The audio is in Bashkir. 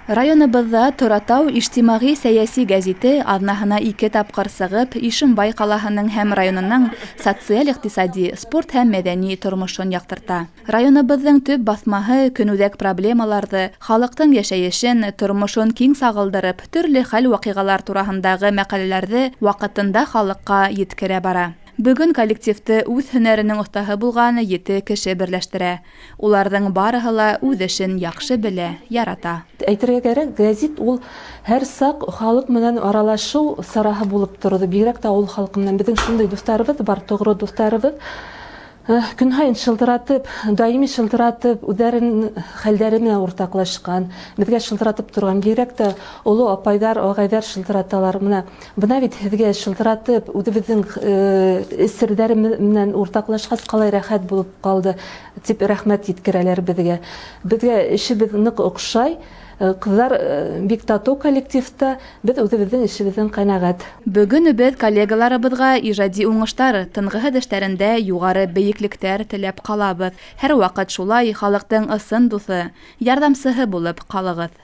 Районыбыҙҙа «Торатау» ижтимағи-сәйәси гәзите аҙнаһына ике тапҡыр сығып, Ишембай ҡалаһының һәм районының социаль-иҡтисади, спорт һәм мәҙәни тормошон яҡтырта. Районыбыҙҙың төп баҫмаһы көнүҙәк проблемаларҙы, халыҡтың йәшәйешен, тормошон киң сағылдырып, төрлө хәл-ваҡиғалар тураһындағы мәҡәләләрҙе ваҡытында халыҡҡа еткерә бара. Бөгөн коллективты үҙ һөнәренең оҫтаһы булған ете кеше берләштерә. Уларҙың барыһы ла үҙ эшен яҡшы белә, ярата. Әйтергә кәрәк, гәзит ул һәр саҡ халыҡ менән аралашыу сараһы булып торҙо. Бигерәк тә ауыл халҡы менән. Беҙҙең шундай дуҫтарыбыҙ бар, тоғро дуҫтарыбыҙ. Көн һайын шылтыратып, даими шылтыратып, үҙҙәренең хәлдәре менән уртаҡлашҡан, беҙгә шылтыратып торған, бигерәк тә оло апайҙар, ағайҙар шылтыраталар. Менә бына бит һеҙгә шылтыратып, үҙебеҙҙең серҙәре менән уртаҡлашҡас, ҡалай рәхәт булып ҡалды, тип рәхмәт еткерәләр беҙгә. Беҙгә эшебеҙ ныҡ оҡшай. Ҡыҙҙар бик татыу коллективта, беҙ үҙебеҙҙең эшебеҙҙән ҡәнәғәт. Бөгөн беҙ коллегаларыбыҙға ижади уңыштар, тынғыһыҙ эштәрендә юғары бейеклектәр теләп ҡалабыҙ. Һәр ваҡыт шулай халыҡтың ысын дуҫы, ярҙамсыһы булып ҡалығыҙ.